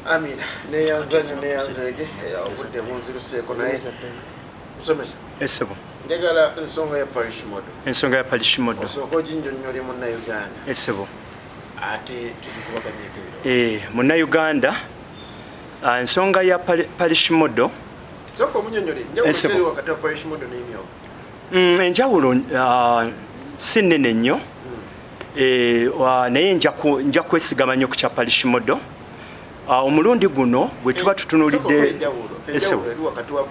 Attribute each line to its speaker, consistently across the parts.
Speaker 1: Amina, neyanza nyo, neyanzeege. Obudde bunziruseeko, naye musomesa.
Speaker 2: Esebo.
Speaker 1: Njagala ensonga ya parish model.
Speaker 2: Ensonga ya parish model.
Speaker 1: Osooka oginnyonnyole Munnayuganda.
Speaker 2: Esebo.
Speaker 1: Ate tugikubaganyeko ebirowoozo.
Speaker 2: Munnayuganda, ensonga ya parish model.
Speaker 1: Sooka omunnyonnyole enjawulo
Speaker 2: Esebo.
Speaker 1: eri wakati wa parish model n'emyoga.
Speaker 2: Enjawulo si nnene nnyo. Naye nja kwesigama nnyo ku kya parish model. Omulundi guno bwe tuba tutunuulidde
Speaker 1: Sooka enjawulo.
Speaker 2: Esebo.
Speaker 1: Enjawulo eri wakati wa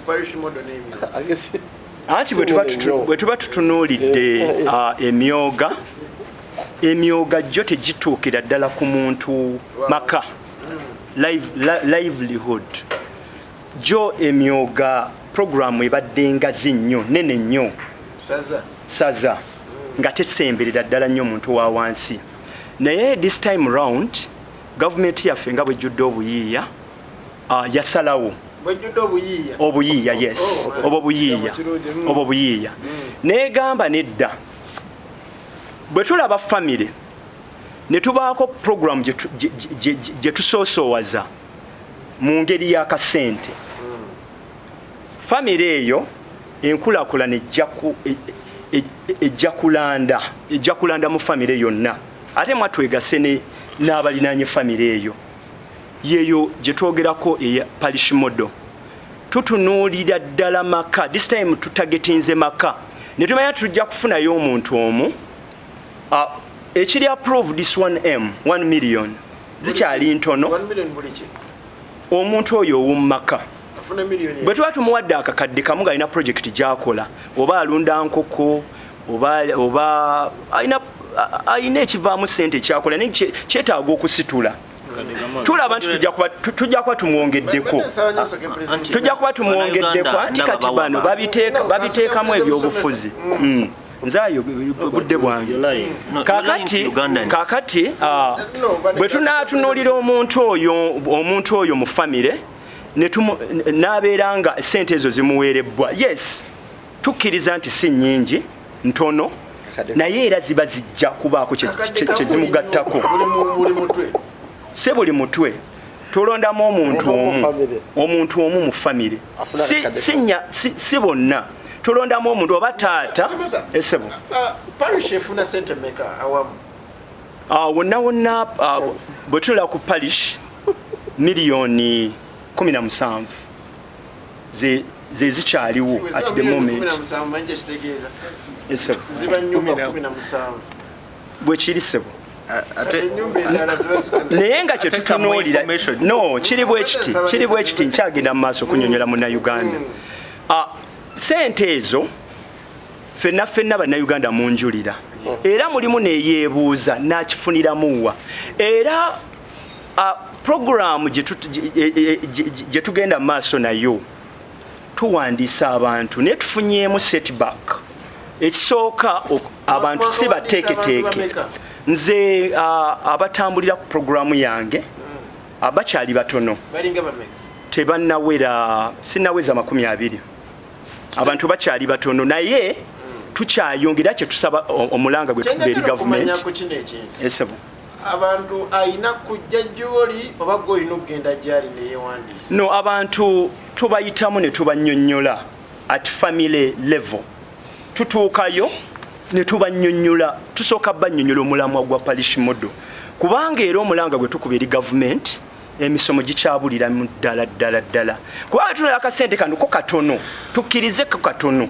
Speaker 1: parish model n'emyoga.
Speaker 2: Anti bwe tuba tutunuulidde emyoga gyo tegituukira ddala ku muntu maka livelihood. Gyo emyoga programu ebadde ngazi nnyo, nene nnyo.
Speaker 1: Saza.
Speaker 2: Saza nga tesemberera ddala nnyo omuntu wa wansi. Naye this time round gavumenti yaffe nga bwejjudde obuyiiya, yasalawo.
Speaker 1: Bwejjudde obuyiiya.
Speaker 2: Obuyiiya, yes.
Speaker 1: Oh,
Speaker 2: oba obuyiiya.
Speaker 1: Kirungi.
Speaker 2: Oba obuyiiya negamba nedda, bwe tulaba famire ne tubaako program gye tusoosoowaza mu ngeri y'akasente, famire eyo enkulaakulana ejja kulanda mu famire yonna. Ate mwatwegase n'abalinaanye famire eyo, yeyo gye twogerako eya parish model. Tutunuulira ddala maka. This time tutagetinze maka ne tumanya tujja kufunayo omuntu omu. Ekiri approved, this 1m, 1 million zikyali ntono.
Speaker 1: 1 million buli ki?
Speaker 2: Omuntu oyo ow'omu maka.
Speaker 1: Afuna miliyoni.
Speaker 2: Bwe tuba tumuwadde akakadde kamu ng'alina project gy'akola, oba alunda nkoko, oba alina ekivaamu sente kyakola, naye kyetaaga okusitula, tulaba nti tujja kuba tumwongeddeko. Tujja kuba tumwongeddeko. Anti kati bano babiteekamu ebyobufuzi. Nzaayo budde bwange. Kakati bwe tunaatunuulira omuntu oyo mu famire n'abeera nga sente ezo zimuweerebbwa, yes, tukkiriza nti si nnyingi, ntono, naye era ziba zijja kubaako kyezimugattako.
Speaker 1: Buli mutwe.
Speaker 2: Si buli mutwe, tulondamu omuntu
Speaker 3: Omu mu
Speaker 2: omu.
Speaker 3: famire.
Speaker 2: Omuntu omu mu famire.
Speaker 3: Afuna akakadde.
Speaker 2: Si bonna, tulondamu omuntu oba taata.
Speaker 1: Somesa.
Speaker 2: Esebo.
Speaker 1: Parish efuna sente meka awamu?
Speaker 2: Wonna wonna, bwe tulala ku parish, miliyoni 17 ze zikyaliwo at the moment.
Speaker 1: 17, manyi kyekitegeeza?
Speaker 2: Esebo.
Speaker 1: Ziba nyumba 17.
Speaker 2: Bwe kiri, sebo.
Speaker 1: Ate ennyumba endala ziba
Speaker 2: Naye nga kyetutunuulira
Speaker 4: information.
Speaker 2: No, kiri bwe kiti, nkyagenda mu maaso okunyonyola Munnayuganda. Sente ezo ffenna ffenna Bannayuganda munjulira, era mulimu neyeebuuza n'akifuniramuwa. Era programu gye tugenda mu maaso nayo, tuwandiisa abantu, naye tufunyeemu setback. Ekisooka, abantu si bateeketeeke. Nze abatambulira ku programu yange bakyali batono.
Speaker 1: Balinga bameka?
Speaker 2: Tebannawera, sinnaweza 20. Abantu bakyali batono, naye tukyayongera. Kyetusaba, omulanga gwe tukuba eri
Speaker 1: Kyenjagala okumanya
Speaker 2: gavumenti.
Speaker 1: ku kino ekintu,
Speaker 2: Esebo.
Speaker 1: abantu ayina kujja gy'oli oba gwe olina okugenda gy'ali neyewandiisa?
Speaker 2: No, abantu tubayitamu ne tubannyonnyola at family level. Tutuukayo ne tubannyonnyola. Tusooka bannyonnyola omulamwa gwa parish model, kubanga era omulanga gwe tukuba eri gavumenti, emisomo gikyabulira mu ddala ddala ddala, kubanga tunala akasente kano ko katono, tukkirize ko katono,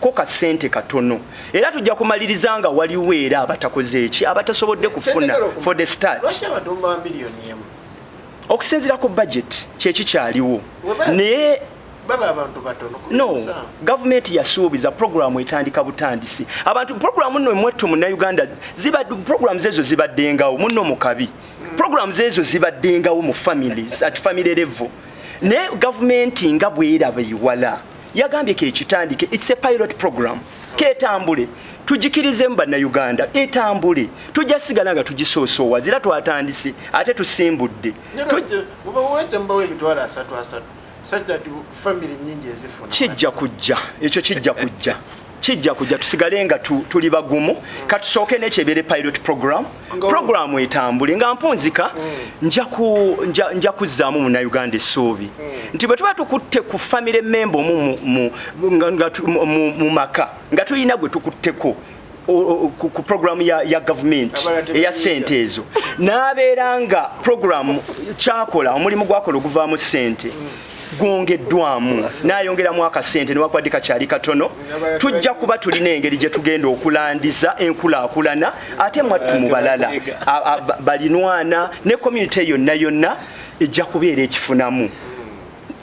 Speaker 2: ko kasente katono, era tujja kumaliriza nga waliwo era abatakoze eki, abatasobodde kufuna.
Speaker 1: Kyenjagala okumanya,
Speaker 2: For the start,
Speaker 1: lwaki abantu mubawa miliyoni 1?
Speaker 2: Okusinziira ku budget kyekikyaliwo, naye
Speaker 1: Baba abantu batono, kumi
Speaker 2: no
Speaker 1: musanvu.
Speaker 2: Gavumenti yasuubiza programu etandika butandisi. Abantu programu nno mwettu Munnayuganda, programs ezo zibaddengawo munno mu kabi. Programs ezo zibaddengawo mu families, at family level, naye gavumenti nga bweraba ewala yagambye kekitandike. It's a pilot program, ketambule, tugikirizemu Bannayuganda, etambule. Tujja sigala nga tugisoosoowaza, era twatandise ate tusimbudde.
Speaker 1: Naye lwaki mubawa emitwalo asatu asatu, such that family nyingi ezifuna?
Speaker 2: Kijja kujja, ekyo kijja kujja. Kijja kujja, tusigale nga tuli bagumu. Katusooke n'ekyebere pilot program, program etambule nga mpunzika. Nja kuzzaamu Munnayuganda essuubi nti bwe tuba tukutte ku family member omu mu maka, nga tulina gwe tukutteko ku programu ya gavumenti eya sente ezo, n'abeera nga programu kyakola, omulimu gwakola oguvaamu sente gwongeddwamu, n'ayongeramu akasente newakubadde kakyali katono, tujja kuba tulina engeri gye tugenda okulandiza enkulaakulana. Ate mwattu mu balala balinwana ne community yonna yonna ejja kubeera ekifunamu.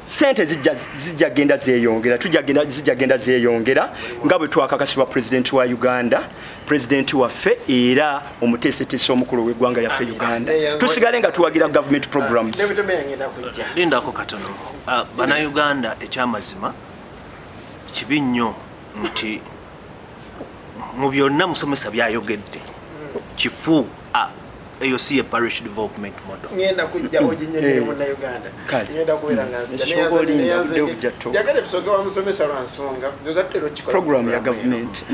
Speaker 2: Sente zijja genda zeeyongera, tujja genda, zijja genda zeeyongera nga bwe twakakasibwa pulezidenti wa Uganda, pulezidenti waffe era omuteeseteese omukulu w'eggwanga lyaffe Uganda. Tusigale nga tuwagira government programs.
Speaker 1: Deputy Mayor, ngenda kujja.
Speaker 3: Lindako katono. Bannayuganda, ekyamazima kibi nnyo nti mu byonna musomesa byayogedde kifu. Eyo si ye parish development model.
Speaker 1: Ngenda kujja oginyonyere munnayuganda.
Speaker 2: Kale.
Speaker 1: Ngenda kubeera nga nzija.
Speaker 2: Ekyoba olinda, obudde bujja tuuka.
Speaker 1: Njagala tusooke wa musomesa lwa nsonga ndoza tutera okikola.
Speaker 2: Program ya gavumenti.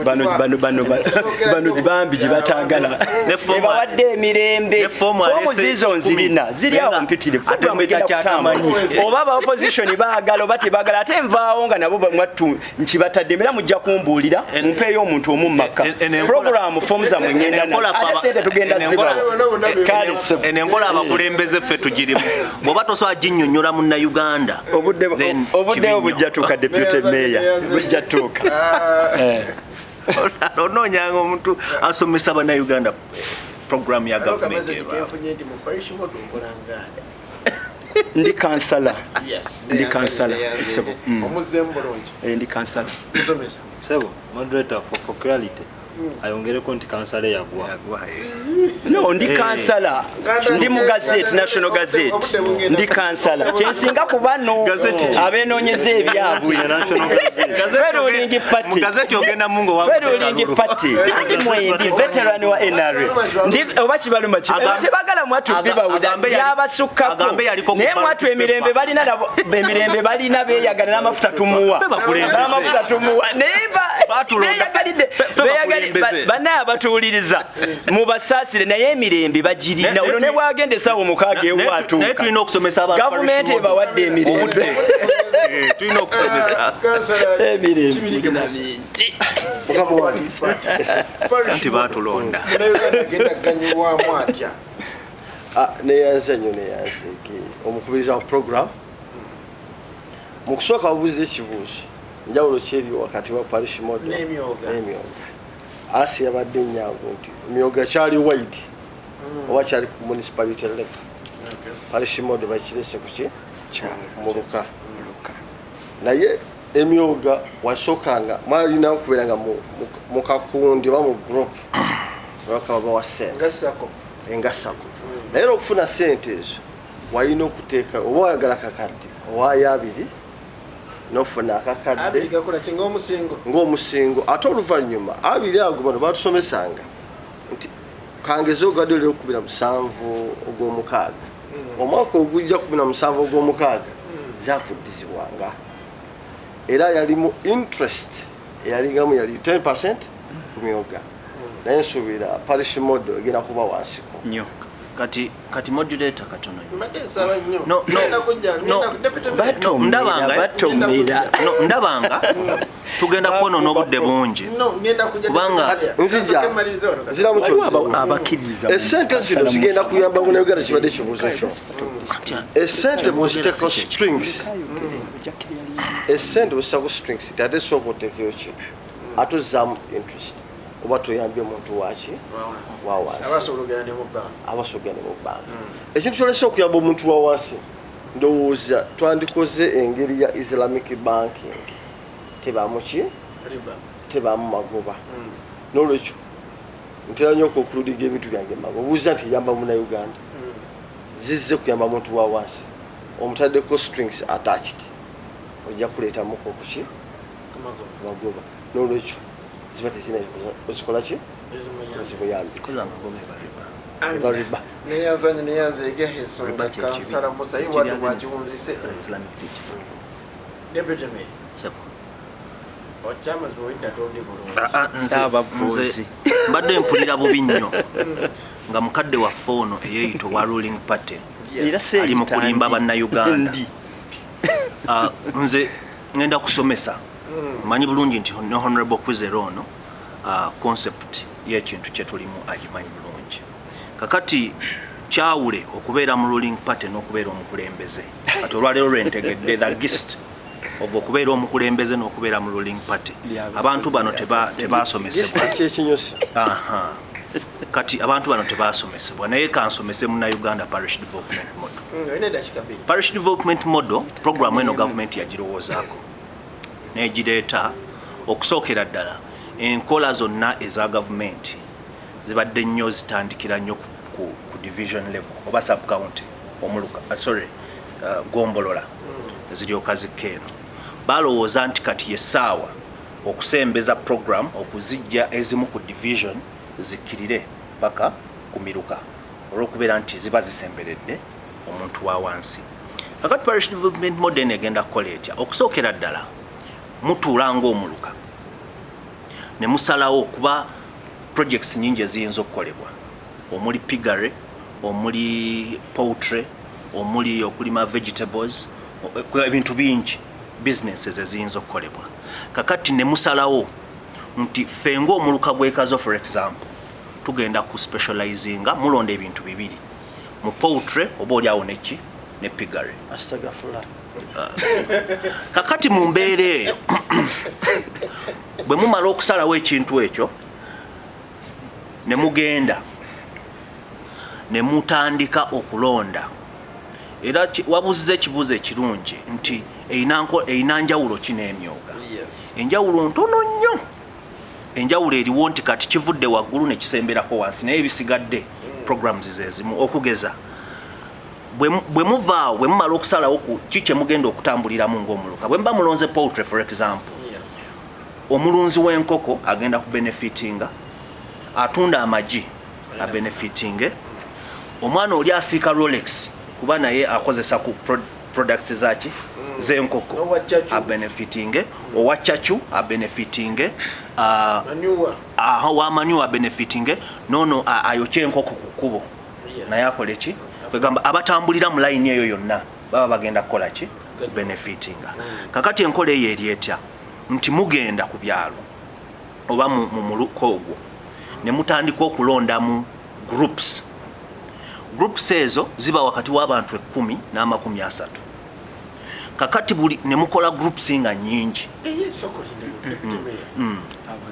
Speaker 2: Bano bambi gye bataagala ebawadde emirembe.
Speaker 3: Ne form
Speaker 2: Foomu
Speaker 3: alese
Speaker 2: ziizo
Speaker 3: 10.
Speaker 2: nzirina, ziri awo mpitirivu.
Speaker 3: Ate
Speaker 2: Program egenda
Speaker 3: kyatamanyi.
Speaker 2: kutambula, oba aba opposition baagala oba tebaagala, ate nvaawo nga nabo mwattu nkibatadde era mujja kumbuulira mumpeeyo omuntu omu mu maka. Program fomu zammwe ngenda nazo, ate sente tugenda zibawa. Kale ssebo.
Speaker 3: Eno enkola abakulembeze ffe tugirimu, bw'oba tosobola ginnyonnyola munnayuganda, then
Speaker 2: Obudde
Speaker 3: kibi nnyo.
Speaker 2: bujja tuuka, deputy mayor, bujja tuuka.
Speaker 3: Onoonyanga omuntu asomesa bannayuganda program ya gavumenti ebaawo.
Speaker 1: Kenfunye nti mu parish model okola ngaani?
Speaker 2: Ndi kansala.
Speaker 1: Yes.
Speaker 2: Ndi kansala, ssebo.
Speaker 1: Omuzzeemu bulungi.
Speaker 2: Ndi kansala.
Speaker 1: Musomesa.
Speaker 4: Sebo moderator, for clarity, ayongereko nti kansala yagwa.
Speaker 2: No, ndi kansala, ndi mu gazette, National Gazette, ndi kansala. Kyensinga ku bano
Speaker 3: Gazette ki?
Speaker 2: abenoonyeza ebyabwe.
Speaker 4: National Gazette.
Speaker 2: Ffe ruling party.
Speaker 3: Mu gazeti ogendamu nga
Speaker 2: Ffe ruling party, anti mwendi veteran wa NRA. Ndi oba kibaluma ki tebagala mwattu bibawulira byabasukkako.
Speaker 3: Agambe yaliko ku
Speaker 2: Naye
Speaker 3: ballot
Speaker 2: mwattu emirembe
Speaker 3: paper.
Speaker 2: balina nabo, emirembe balina, beeyagala n'amafuta tumuwa.
Speaker 3: Ffe bakulembeze.
Speaker 2: N'amafuta tumuwa, naye
Speaker 3: Batulonda.
Speaker 2: beeyagalidde.
Speaker 3: Ffe bakulembeze.
Speaker 2: Bannaye abatuwuliriza mubasaasire, naye emirembe bagirina. Ono ne bwagenda essaawa 6
Speaker 3: Naye
Speaker 2: ewatuuka.
Speaker 3: tulina okusomesa abantu
Speaker 2: Gavumenti
Speaker 3: parish model.
Speaker 2: ebawadde emirembe.
Speaker 3: Tulina okusomesa.
Speaker 1: Kansala
Speaker 2: Emirembe
Speaker 1: Kibirige
Speaker 2: mulina
Speaker 1: Musa.
Speaker 2: mingi.
Speaker 1: Mukama wange.
Speaker 3: Anti baatulonda.
Speaker 1: Munnayuganda agenda kuganyulwamu atya?
Speaker 5: Ah, neyanze nnyo, neyanze omukubiriza wa program. Mu kusooka wabuuza ekibuuzo, njawulo kyeri wakati wa parish model
Speaker 1: N'emyoga.
Speaker 5: N'emyoga. Asi yabadde enyangu nti emyoga kyali wide oba kyali ku municipality level, parish model bakirese kuki muluka. Naye emyoga wasookanga mwalina okubeera nga mu kakundi oba mu group bakaba bawa sente.
Speaker 1: Nga SACCO.
Speaker 5: Enga SACCO. Naye era okufuna sente ezo walina okuteeka, oba oyagala kakadde owaayo 2 nofuna akakadde.
Speaker 1: 2 gakola ki, ng'omusingo?
Speaker 5: Ng'omusingo. Ate oluvannyuma 2 ago bano batusomesanga nti kangeze ogadde olera 17 ogw'omukaaga, omwaka ogujja 17 ogw'omukaaga zakuddizibwanga, era yalimu interest eyalingamu yali 10% ku myoga. Naye nsuubira parish model egenda kuba wansiko.
Speaker 2: Nnyo.
Speaker 3: Kati moderator, katono nnyo.
Speaker 1: Mbadde nsaba nnyo.
Speaker 3: No, no.
Speaker 1: Ngenda kujja,
Speaker 3: No.
Speaker 1: deputy mayor.
Speaker 2: Batomera, batomera.
Speaker 3: No, ndabanga tugenda kwonoona obudde bungi.
Speaker 1: No, ngenda kujja, deputy mayor.
Speaker 5: Nzija.
Speaker 1: Kasooke mmalirize wano.
Speaker 5: Nziramu.
Speaker 2: Waliwo
Speaker 5: Kyozemu.
Speaker 2: abakkiririza.
Speaker 5: Esente zino zigenda kuyamba Munnayuganda, kibadde ekibuuzo kyo. Esente bwoziteekako strings, esente bwoziteekako strings nti ate sooka oteekeyo ki, ate ozaamu interest, oba toyambye omuntu waki wa wansi.
Speaker 1: Abasobola okugenda ne mu bbanga.
Speaker 5: Abasobola ne mu bbanga. Ekintu kyolese okuyamba omuntu wa wansi, ndowooza twandikoze engeri ya Islamic banking, tebamu ki?
Speaker 1: Riba.
Speaker 5: Tebamu magoba. Nolwekyo ntera nnyo okuonkuludiga ebintu byange mago obuuza nti yamba Munauganda, zizze kuyamba muntu wa wansi, omutaddeko strings attached, ojja kuleetamuko kuki?
Speaker 1: Kumagoba.
Speaker 5: Magoba. Nolwekyo ziba tezina ozikola ki?
Speaker 1: Ezimuyamba.
Speaker 5: Zimuyambye.
Speaker 3: Koza amagoba eba riba.
Speaker 5: Eba riba.
Speaker 1: Neyanzanye, neyanzeege ensonga.
Speaker 3: Riba kye kibi.
Speaker 1: Kansala Musa ye
Speaker 3: Ekiri
Speaker 1: watu
Speaker 3: against
Speaker 1: bwakiwunzise.
Speaker 3: Islamic teaching.
Speaker 1: Deputy mayor.
Speaker 3: Sebo.
Speaker 1: Okyamazima oyidda tondi bulungi.
Speaker 3: Ah, ah,
Speaker 2: Ssaabavvuuzi.
Speaker 3: nze mbadde mpulira bubi nnyo nga mukadde waffe ono eyeeyita owa ruling party
Speaker 2: Era seeyita
Speaker 3: ali mu kulimba
Speaker 2: ndi.
Speaker 3: bannayuganda.
Speaker 2: Ndi.
Speaker 3: Ah, nze ngenda kusomesa. Manyi bulungi nti ne Honorable Kwizera ono concept y'ekintu kye tulimu agimanyi bulungi. Kakati kyawule okubeera mu ruling party n'okubeera omukulembeze. Kati olwaleero lwentegedde the gist of okubeera omukulembeze n'okubeera mu ruling party. Abantu bano tebasomesebwa.
Speaker 5: Kyekinyosi.
Speaker 3: Aha. Kati abantu bano tebasomesebwa, naye kansomese Munnayuganda parish development model.
Speaker 1: Olina eddakiika 2.
Speaker 3: Parish development model program eno gavumenti yagirowoozaako n'egireeta. Okusookera ddala, enkola zonna eza gavumenti zibadde nnyo zitandikira nnyo ku division level oba sub county, omuluka, sorry, gombolola, ziryoka zikka eno. Balowooza nti kati yessaawa okusembeza program okuzijja ezimu ku division zikkirire paka ku miruka, olw'okubeera nti ziba zisemberedde omuntu wa wansi. Kakati parish development model eno egenda kukola etya? Okusookera ddala, mutuula ng'omuluka ne musalawo, kuba projects nyingi eziyinza okukolebwa, omuli piggery, omuli poultry, omuli okulima vegetables, ebintu bingi, businesses eziyinza okukolebwa. Kakati ne musalawo nti ffe ng'omuluka gw'e Kazo, for example, tugenda ku specializinga, mulonda ebintu bibiri mu poultry oba oliawo neki ne piggery.
Speaker 5: Astagafula.
Speaker 3: Kakati mu mbeera eyo, bwe mumala okusalawo ekintu ekyo, ne mugenda ne mutandika okulonda. Era wabuuziza ekibuuzo ekirungi nti erina njawulo ki n'emyoga? Enjawulo ntono nnyo. Enjawulo eriwo nti kati kivudde waggulu ne kisemberako wansi, naye ebisigadde programs zezimu. Okugeza, bwe muvaawo, bwe mumala okusalawo ku ki kye mugenda okutambuliramu ng'omuluka, bwe muba mulonze poultry, for example, omulunzi w'enkoko agenda ku benefitinga, atunda amagi abenefitinge, omwana oli asiika Rolex kuba naye akozesa ku products zaki z'enkoko
Speaker 1: N'owa chachu.
Speaker 3: abenefitinge, owa chachu abenefitinge,
Speaker 1: Manure.
Speaker 3: Aha, wamanyuwa abenefitinge, nono ayokya enkoko ku kkubo naye akole ki? Kwegamba abatambulira mu layini eyo yonna baba bagenda kukola ki? Benefitinga. Kakati enkola eyo eri etya? Nti mugenda ku byalo oba mu muluka ogwo ne mutandika okulondamu groups. Groups ezo ziba wakati w'abantu 10 n'30. Kakati buli ne mukola groups nga nyingi.
Speaker 1: Eye, soko linde, Deputy Mayor.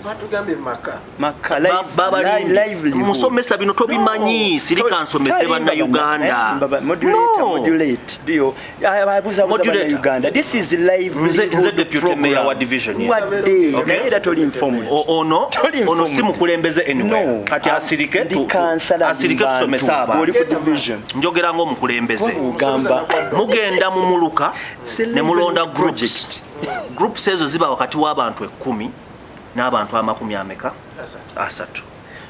Speaker 1: Batugambye maka.
Speaker 2: Maka
Speaker 3: Babalindi.
Speaker 2: livelihood.
Speaker 3: Musomesa, bino tobimanyi.
Speaker 2: No.
Speaker 3: Sirika nsomese Bannayuganda.
Speaker 2: Moderator,
Speaker 3: No.
Speaker 2: modulate. Do abuza
Speaker 3: Modulator.
Speaker 2: Bannayuganda. This is live.
Speaker 3: Nze deputy mayor wa division, yes.
Speaker 2: Wadde.
Speaker 3: Okay.
Speaker 2: Naye era toli informed.
Speaker 3: Ono
Speaker 2: Toli
Speaker 3: ono si
Speaker 2: informed.
Speaker 3: mukulembeze anyway.
Speaker 2: No.
Speaker 3: Kati asirike
Speaker 2: Ndi kansala.
Speaker 3: Asirike tusomese abantu.
Speaker 2: Oli ku division.
Speaker 3: Njogera ng'omukulembeze.
Speaker 2: Ogamba.
Speaker 3: Mugenda mu muluka
Speaker 2: It's a
Speaker 3: ne mulonda
Speaker 2: livelihood
Speaker 3: groups.
Speaker 2: project.
Speaker 3: Groups ezo ziba wakati w'abantu 10 n'abantu amakumi ameka?
Speaker 1: 30.
Speaker 3: 30.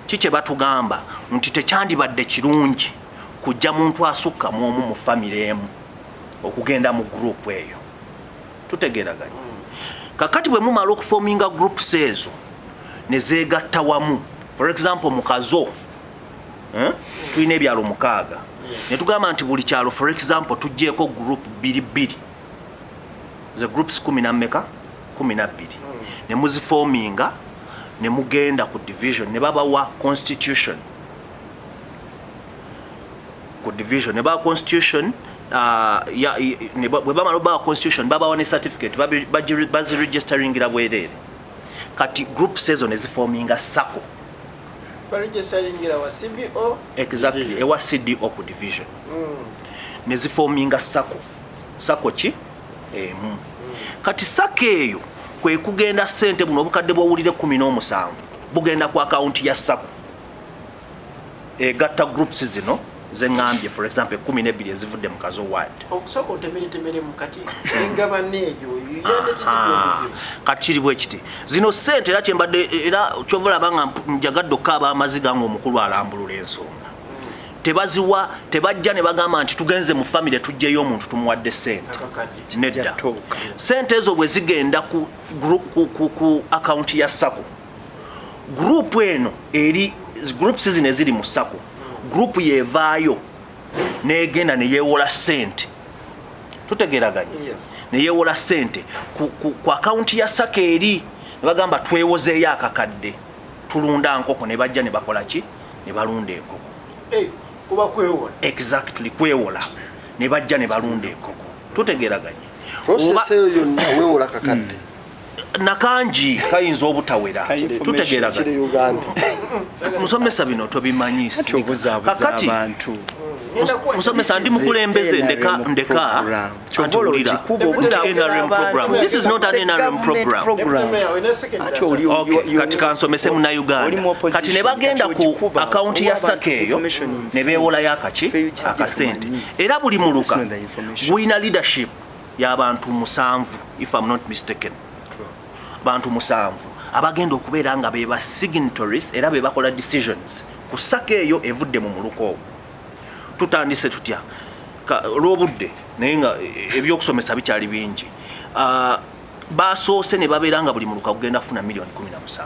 Speaker 3: Ki kye batugamba? Nti tekyandibadde kirungi kujja muntu asukka mu omu mu famire emu okugenda mu group eyo. Tutegeeraganye? Kakati bwe mumala okufominga groups ezo ne zeegatta wamu, for example mu Kazo, eh? Tulina ebyalo 6, ne tugamba nti buli kyalo, for example, tuggyeko group bbiri bbiri, ze groups kumi na mmeka? 12. Ne muzifominga ne mugenda ku division ne babawa constitution. Ku division ne bawa constitution, bwe bamala obawa constitution, babawa ne certificate, baziregisteringira bwereere. Kati groups ezo ne zifominga SACCO.
Speaker 1: Baregisteringira wa CBO.
Speaker 3: Exactly, ewa CDO ku division. Ne zifominga SACCO. SACCO ki emu. Kati SACCO eyo kwe kugenda ssente buno obukadde bwowulire 17 bugenda ku akawunti ya SACCO egatta groups zino zeŋŋambye, for example 12 ezivudde mu Kazo ward.
Speaker 1: Okusooka otemeretemeremu, kati engabana eyo yandetedde
Speaker 3: Aha.
Speaker 1: obuzibu.
Speaker 3: Kati kiri bwe kiti, zino ssente, era kyembadde, era kyova olaba nga njagadde okukaaba amaziga ng'omukulu alambulula ensonga. Tebaziwa, tebajja ne bagamba nti tugenze mu famire tujjeyo omuntu tumuwadde sente.
Speaker 1: Akakadde.
Speaker 3: Nedda.
Speaker 2: Yatuuka.
Speaker 3: Sente ezo bwe zigenda ku akawunti ya SACCO, group eno eri, groups zino eziri mu SACCO, group yevaayo negenda neyewola sente. Tutegeraganye?
Speaker 1: Yes.
Speaker 3: Neyewola sente ku akawunti ya SACCO eri, ne bagamba twewozeeyo akakadde tulunda nkoko, ne bajja ne bakola ki? Ne balunda enkoko.
Speaker 1: Eh, kuba kwewola.
Speaker 3: Exactly, kwewola, ne bajja ne balunda enkoko. Tutegeraganye?
Speaker 5: Process eyo yonna weewola kakadde?
Speaker 3: Nakangi kayinza obutawera.
Speaker 2: Information.
Speaker 3: Tutegeraganye?
Speaker 5: Kiri Uganda.
Speaker 3: Musomesa, bino tobimanyi.
Speaker 2: Ati obuzaabuza
Speaker 3: Kakati,
Speaker 2: abantu.
Speaker 1: Ngenda kuwa-
Speaker 3: musomesa, ndi mukulembeze, ndeka ndeka
Speaker 2: Kyova olwo
Speaker 3: anti
Speaker 2: ogikuba,
Speaker 3: wulira, nti NRM program, this is not an NRM program.
Speaker 1: Deputy Mayor, olina seconds
Speaker 2: Ati oli-
Speaker 1: asatu.
Speaker 3: Okay, kati kansomese
Speaker 2: oli mu
Speaker 3: Munnayuganda.
Speaker 2: opposition,
Speaker 3: Kati ne bagenda
Speaker 2: kati
Speaker 3: ku
Speaker 2: ogikuba,
Speaker 3: akawunti ya
Speaker 2: owa abantu
Speaker 3: SACCO eyo
Speaker 2: information nfu.
Speaker 3: ne beewolayo akaki
Speaker 2: Ffe kijje
Speaker 3: akasente.
Speaker 2: tumanyi.
Speaker 3: Era buli muluka
Speaker 2: That's not the information.
Speaker 3: gulina leadership y'abantu 7, if I'm not mistaken, bantu 7 abagenda okubeera nga be ba signatories era be bakola decisions ku SACCO eyo evudde mu muluka ogwo. Tutandise tutya? Olw'obudde, naye nga ebyokusomesa bikyali bingi. Ah, basoose ne babeera nga buli muluka gugenda kufuna miliyoni 17.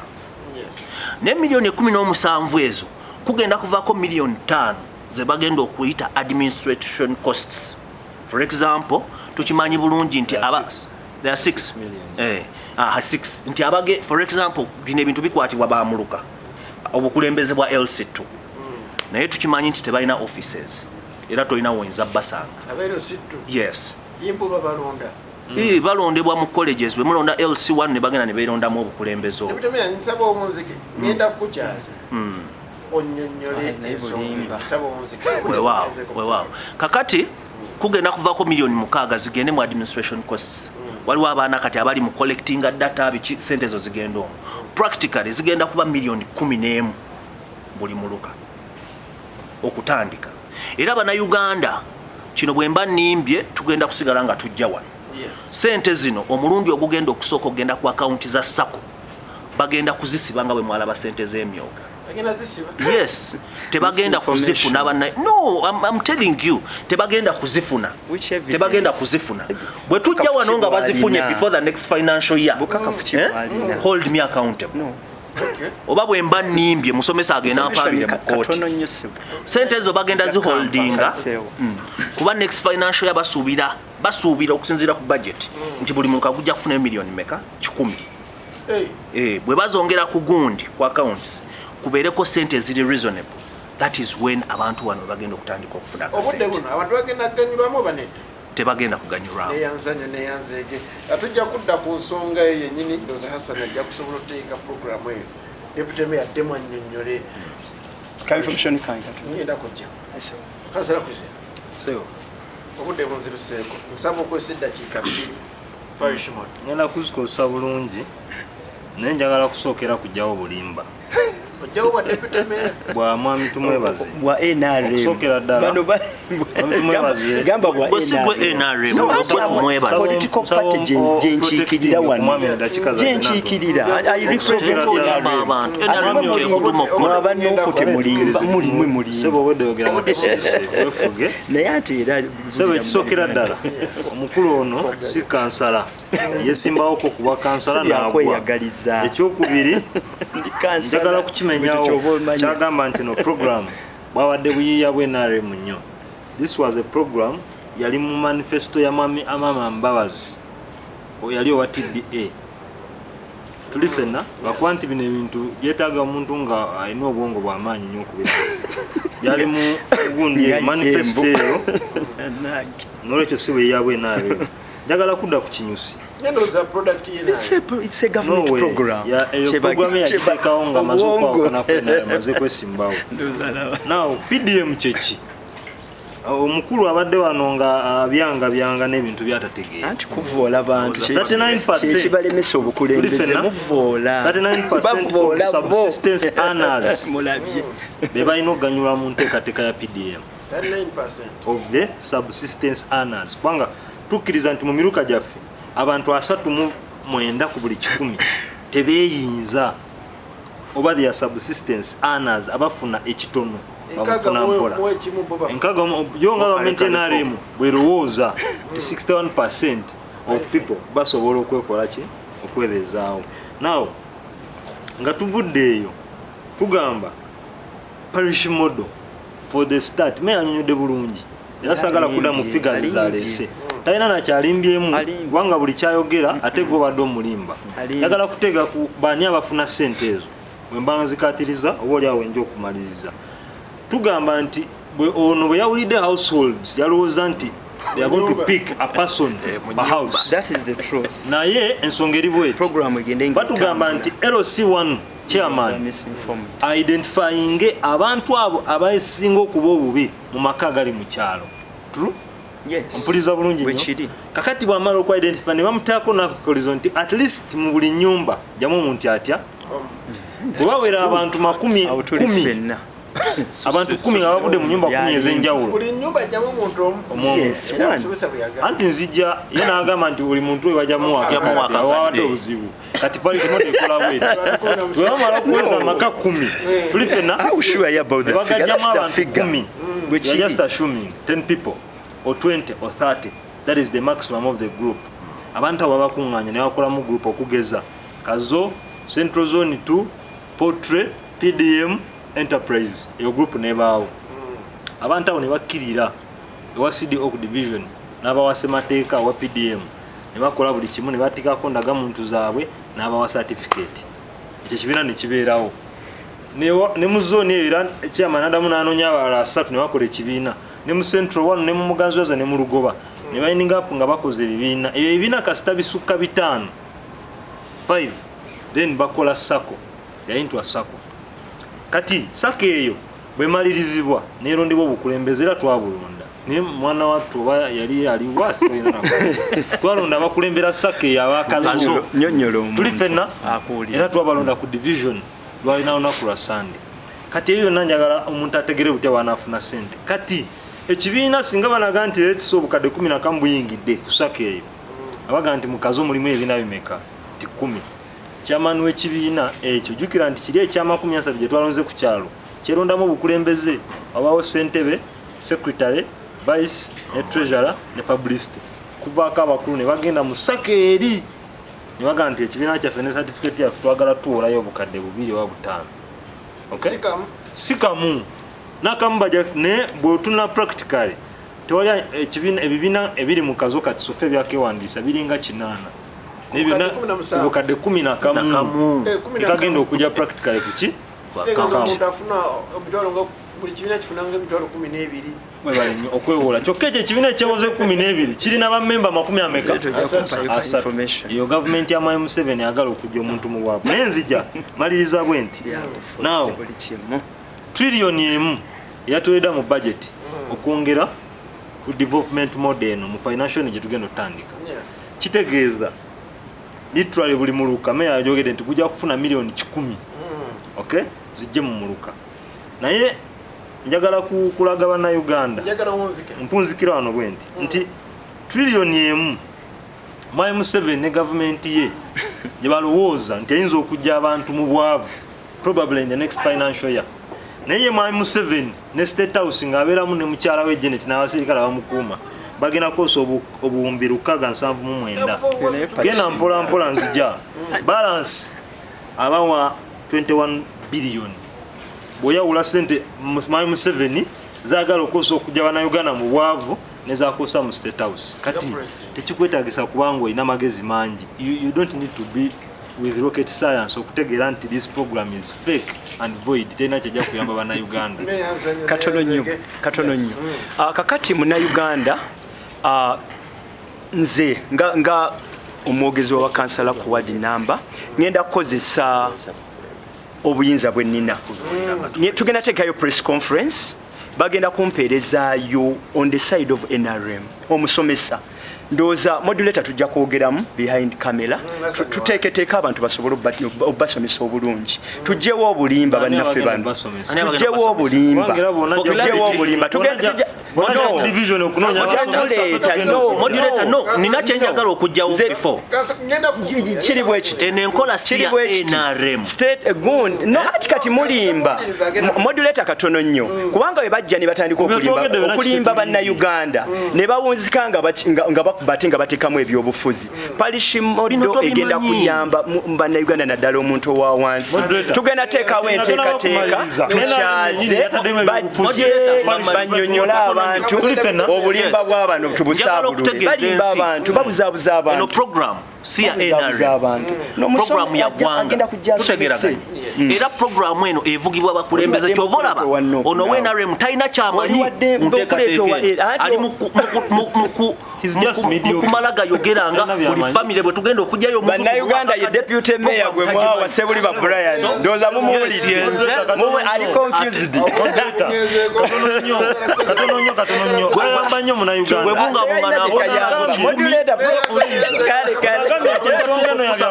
Speaker 1: Yes.
Speaker 3: Naye miliyoni 17 ezo kugenda kuvaako miliyoni 5 ze bagenda okuyita administration costs. For example, tukimanyi bulungi nti
Speaker 4: There are
Speaker 3: aba
Speaker 4: six.
Speaker 3: There are six.
Speaker 4: Million.
Speaker 3: Eh, aha, six. Nti abage, for example, bino ebintu bikwatibwa bamuluka, obukulembeze bwa LC2, naye tukimanyi nti tebalina offices era tolina woyinza basanga.
Speaker 1: Abeero sittu.
Speaker 3: Yes.
Speaker 1: Yimbo babalonda.
Speaker 3: Eh, balondebwa mu colleges. Bwe mulonda LC1 ne bagenda ne beerondamu obukulembeze obwo.
Speaker 1: Deputy Mayor, nsaba omunzike. Ngenda kukukyaza. Onnyonnyole
Speaker 2: Ah, naye
Speaker 1: ensonga.
Speaker 2: bulimba.
Speaker 1: Nsaba omunzike.
Speaker 3: Weewaawo, weewaawo. Kakati kugenda kuvaako miliyoni 6 zigende mu administration costs. Waliwo abaana kati abali mu collectinga data, biki, sente ezo zigenda omwo. Practically zigenda kuba miliyoni 11 buli muluka okutandika. Era Bannayuganda, kino bwe mba nnimbye, tugenda kusigala nga tujja wano.
Speaker 1: Yes.
Speaker 3: Sente zino omulundi ogugenda okusooka okugenda ku akawunti za SACCO, bagenda kuzisiba nga bwe mwalaba sente z'emyoga.
Speaker 1: Bagenda zisiba.
Speaker 3: Yes, tebagenda
Speaker 2: Misinformation.
Speaker 3: kuzifuna banna. No, I'm telling you, tebagenda kuzifuna.
Speaker 2: Which evidence?
Speaker 3: Tebagenda kuzifuna. Bwe tujja wano nga bazifunye
Speaker 2: Bwalina.
Speaker 3: before the next financial year,
Speaker 2: Bukakafu ki
Speaker 3: eh?
Speaker 2: bwalina?
Speaker 3: Hold me accountable.
Speaker 2: No.
Speaker 1: Okay.
Speaker 3: Oba bwe mba nnimbye, musomesa agenda ampaabire mu kooti.
Speaker 2: Katono nnyo ssebo.
Speaker 3: Sente ezo bagenda ziholdinga.
Speaker 2: Kaseewo.
Speaker 3: Kuba next financial year basuubira okusinziira ku budget nti buli muluka gujja kufuna miliyoni meka? 100.
Speaker 1: Hey.
Speaker 3: Eh, bwe bazongera ku gundi ku accounts kubeereko sente eziri reasonable, that is when abantu wano bagenda okutandika okufuna
Speaker 1: Obudde
Speaker 3: akasente.
Speaker 1: buno abantu bagenda kuganyulwamu oba nedda?
Speaker 3: Tebagenda kuganyulwamu.
Speaker 1: Neyanzanyo, neyanzeege. Tujja kudda ku nsonga eyo yennyini. Ndoza Hassan ajja kusobola oteeka programu eyo. Deputy Mayor addemu annyonnyole.
Speaker 2: Ka information kange katono.
Speaker 1: Ngenda kujja.
Speaker 2: Ssebo.
Speaker 1: Kansala Kwizera,
Speaker 4: Sebo.
Speaker 1: obudde bunziruseeko, nsaba okozesa eddakiika 2. Parish model.
Speaker 4: Ngenda kuzikozesa bulungi, naye njagala kusookera kugyawo bulimba
Speaker 1: Ojjawo bwa Deputy Mayor.
Speaker 4: bwa mwami Tumwebaze.
Speaker 2: Bwa NRM.
Speaker 4: Okusookera ddala.
Speaker 2: Bano
Speaker 4: Mwami Tumwebaze.
Speaker 2: Gamba bwa
Speaker 3: Bwe si gwe NRM,
Speaker 2: No,
Speaker 3: bwe
Speaker 2: anti abo-
Speaker 3: Tumwebaze.
Speaker 2: political party gye nkiikirira wano.
Speaker 4: Omwami eddakiika
Speaker 2: Gye
Speaker 4: zange
Speaker 2: nkiikirira. I represent
Speaker 4: Okusookera ddala.
Speaker 2: NRM.
Speaker 3: Abantu,
Speaker 2: Ate
Speaker 3: NRM
Speaker 2: mwe muli-
Speaker 3: kyekutuma okukola.
Speaker 2: mwe abanuupu temulimba, muli mwe mulimba.
Speaker 4: Sebo, obwedde oyogera nga tosirise, weefuge.
Speaker 2: Naye ate era
Speaker 4: Sebo, ekisookera ddala, omukulu ono si kansala, yesimbawoko ku bwa kansala
Speaker 2: Si
Speaker 4: n'agwa.
Speaker 2: byakweyagaliza.
Speaker 4: Ekyokubiri,
Speaker 2: Ndi kansala.
Speaker 4: njagala kukimenyawo
Speaker 2: Bwe tutyo oba
Speaker 4: kyagamba nti no program bwabadde buyiiya bwa NRM nnyo. This was a program yali mu manifesto ya mwami Amama Mbabazi, yali owa TDA. Tuli ffenna, lwakuba nti bino ebintu byetaaga omuntu nga alina obwongo bw'amaanyi nnyo okubira byali mu gundi eyo,
Speaker 2: Nga
Speaker 4: manifesto
Speaker 2: embu.
Speaker 4: eyo.
Speaker 2: Nange.
Speaker 4: Nolwekyo si buyiiya bwa NRM. Njagala kudda ku kinyusi.
Speaker 1: Ndowooza product ye
Speaker 2: It's a government
Speaker 4: No way.
Speaker 2: program.
Speaker 4: Eyo program yagiteekawo nga amaze okwawukana ku NRM, amaze kwesimbawo.
Speaker 2: Ndowooza alaba.
Speaker 4: Now PDM kyeki? Omukulu abadde wano nga abyanga byanga n'ebintu byatategeera.
Speaker 2: Anti kuvoola bantu
Speaker 4: 39%
Speaker 2: kyekibalemesa obukulembeze.
Speaker 4: Tuli ffenna?
Speaker 2: Muvoola.
Speaker 4: 39% of
Speaker 2: Bavoola bo.
Speaker 4: subsistence earners
Speaker 2: Mulabye.
Speaker 4: be balina okuganyulwa mu nteekateeka ya PDM.
Speaker 1: 39%.
Speaker 4: Of the subsistence earners, kubanga tukkiriza nti mu miruka gyaffe abantu 39 ku buli 100 tebeeyinza, oba their subsistence earners abafuna ekitono.
Speaker 1: Enkaaga
Speaker 4: Bamufuna
Speaker 1: muwe-
Speaker 4: mpola.
Speaker 1: muwe ekimu bo bafu-
Speaker 4: Enkaga yo nga gavumenti NRM bwerowooza nti 61% of people basobola okwekola ki, okwebezaawo. Now nga tuvudde eyo, tugamba parish model for the start. Meya anyonyodde bulungi era saagala kudda mu
Speaker 2: Alimbye,
Speaker 4: figures
Speaker 2: alimbye.
Speaker 4: zaleese, talina nakyalimbyemu,
Speaker 2: Alimbye.
Speaker 4: kubanga buli kyayogera ate gobadde omulimba.
Speaker 2: Alimbye.
Speaker 4: Njagala kuteega ku baani abafuna sente ezo, wemba nzikatiriza oba oli awo wenja okumaliriza. Tugamba nti ono bwe yawulidde households, yalowooza nti they are going to pick a person per house.
Speaker 2: That is the truth.
Speaker 4: Naye ensonga eri bweti:
Speaker 2: Program egende nga
Speaker 4: batugamba nti LC1 chairman
Speaker 2: misinformed.
Speaker 4: identifyinge abantu abo abasinga okuba obubi mu maka agali mu kyalo. True?
Speaker 2: Yes.
Speaker 4: Mpuliza bulungi
Speaker 2: Bwe
Speaker 4: nnyo.
Speaker 2: kiri.
Speaker 4: Kakati bwamala okuidentify, ne bamuteako nakakolizo nti at least mu buli nyumba jamu omuntu atya, bwe bawera abantu makumi
Speaker 2: Awo tuli
Speaker 4: kumi,
Speaker 2: ffenna.
Speaker 4: abantu 10 nga bavudde mu nyumba 10 ez'enjawulo.
Speaker 1: Buli nyumba ajjamu omuntu omu.
Speaker 4: Omu.
Speaker 2: Yes,
Speaker 1: Era
Speaker 2: one.
Speaker 1: omusomesa bwe yagamba.
Speaker 4: Anti nzija ye n'agamba nti buli muntu we bajamuwa
Speaker 3: Bajamuwa
Speaker 4: akakadde,
Speaker 3: akakadde.
Speaker 4: awawadde obuzibu. Kati parish model ekola bweti: bwe bamala okuweza amaka 10, tuli ffenna,
Speaker 2: How sure are you about
Speaker 4: ne
Speaker 2: that figure?
Speaker 4: bagajjamu
Speaker 2: That's the
Speaker 4: abantu
Speaker 2: figure.
Speaker 4: 10.
Speaker 2: Bwe
Speaker 4: We are just
Speaker 2: kiri.
Speaker 4: assuming 10 people or 20 or 30, that is the maximum of the group. Abantu abo babakuŋŋaanya ne bakolamu group, okugeza Kazo Central Zone 2 Portrait PDM Enterprise, eyo group nebaawo. Abantu abo ne bakkirira ewa CDO ku division n'abawa ssemateeka wa PDM, ne bakola buli kimu, ne batikako ndagamuntu zaabwe n'abawa certificate, ekyo ekibiina ne kibeerawo. Ne mu zone eyo era chairman adamu n'anoonya abalala asatu ne bakola ekibiina, ne mu Central One, ne mu Muganziraza, ne mu Lugoba, ne bayininga up nga bakoze ebibiina. Ebyo ebibiina kasita bisukka bitaano, 5, then bakola SACCO, yayintwa SACCO. Kati SACCO eyo bwemalirizibwa nerondebwa obukulembeze, era twabulonda, naye mwana wattu oba yali aliwa sitoyinza nako. Twalonda abakulembera SACCO eyo abakazo.
Speaker 2: Nyonnyola omuntu.
Speaker 4: Tuli ffenna.
Speaker 2: Akuwuliriza.
Speaker 4: Era twabalonda ku division, lwalina lunaku lwa Sande. Kati ebyo byonna njagala omuntu ategere butya bwanaafuna sente. Kati ekibiina singa balaga nti letisa obukadde 11 buyingidde ku SACCO eyo, abaga nti mukazi omulimu ebibiina bimeka, ti 10. Chairman w'ekibiina ekyo, jjukira nti kiri ekya30 gye twalonze ku kyalo kyerondamu obukulembeze, wabaawo ssentebe, secretary, vice ne treasurer ne publicity, kuvaako abakulu ne bagenda mu SACCO eri ne bagamba nti ekibiina kyaffe ne certificate yaffe twagala tuwolayo obukadde 2 oba 5. Okay?
Speaker 1: Sikamu.
Speaker 4: Sikamu nakamu baja, naye bwotuna practically tewali ekibiina. Ebibiina ebiri mu kazo kati sofe ebyakewandiisa biringa 8. Naye byonna
Speaker 1: 17.
Speaker 4: obukadde 11.
Speaker 3: Nakamu.
Speaker 1: 11.
Speaker 4: Ekagenda okujja practically kuki?
Speaker 1: Kitegeeza omuntu afuna omutwalo, nga buli kibiina kifunanga 12,000.
Speaker 4: Webale nnyo okwewola. Kyokka ekyo ekibiina ekyewoze 12 kirina bammemba makumi ameka?
Speaker 2: Tojja kumpayo ka
Speaker 4: Asatu.
Speaker 2: information.
Speaker 4: Eyo gavumenti ya Mwami Museveni agala okujja omuntu mu bwavu. Naye nzija maliriza bwe nti now
Speaker 2: Buli kimu.
Speaker 4: 1 trillion eyatuweredda mu budget okwongera ku development model eno mu financial gye tugenda otandika,
Speaker 1: Yes.
Speaker 4: kitegeeza literally buli muluka, meya yayogedde nti gujja kufuna miliyoni 100, okay, zijje mu muluka. Naye njagala kulaga bannayuganda,
Speaker 1: Njagala wunzike.
Speaker 4: mpunzikira wano bwe nti nti 1 trillion Mwami Museveni ne gavumenti ye gye balowooza nti eyinza okujja abantu mu bwavu probably in the next financial year, naye ye Mwami Museveni ne State House ng'abeeramu ne mukyala we Janet n'abasirikale abamukuuma bagenda kukozesa obuwumbi 679. Genda mpola mpola, nzija. Balance abawa 21 billion. Bw'oyawula sente Mwami Museveni zaagala okukozesa okujja bannayuganda mu bwavu nezakozesa mu State House, kati
Speaker 1: President.
Speaker 4: tekikwetagisa kubanga olina amagezi mangi. You don't need to be with rocket science okutegeera nti this program is fake and void, terina kyejja kuyamba bannayuganda.
Speaker 2: Katono nnyo, katono nnyo. Kakati munnayuganda, nze nga omwogezi wa bakansala ku wadi namba, ngenda kukozesa obuyinza bwe nnina. Tugenda teekayo press conference, bagenda kumpeerezaayo on the side of NRM omusomesa. Ndowooza modulator tujja kwogeramu behind camera. Tuteeketeeke abantu basobole obasomesa obulungi, tugyewo obulimba.
Speaker 4: Ani
Speaker 2: Bannaffe
Speaker 4: abagenda
Speaker 2: bano,
Speaker 4: obasomesa?
Speaker 3: Ani abagenda
Speaker 2: tugyewo
Speaker 3: obasomesa?
Speaker 2: obulimba,
Speaker 4: Kubanga era bonna
Speaker 2: tugyewo obulimba.
Speaker 4: bonna
Speaker 3: Moderator, no, nina kyenjagala okugjawo before.
Speaker 2: Kiri bwe kiti.
Speaker 3: Eno enkola si ya NRM.
Speaker 2: State gund no ati kati mulimba. Moderator katono nnyo. Kubanga we bajja ne batandika okulimba bannayuganda ne bawunzika nga bakuba ate nga bateekamu ebyobufuzi. Parish model egenda kuyamba bannayuganda naddala omuntu owa wansi. Tugenda teekawo enteekateeka tukyaze bajje bannyonnyole abantu obulimba bw'abano tubusaabulule. Balimba abantu, babuzaabuza abantu.
Speaker 3: Eno program si ya NRM. Program ya ggwanga. Tutegeeraganye. Era program eno evugibwa abakulembeze ky'ova olaba ono wa NRM talina kyamanyi mu nteekateeka ali mukumala gayogeranga buli famire bwe tugenda okugyayo omuntu.
Speaker 2: Bannayuganda ye deputy mayor gwe mwawa Ssebuliba Brian ndowooza mumuwulidde ali confused.
Speaker 4: Katono nnyo katono nnyo gweyamba nnyo munnayuganda.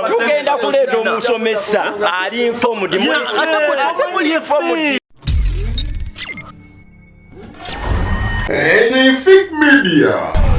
Speaker 2: Tugenda kuleeta omusomesa ali informed.
Speaker 6: Anything Media.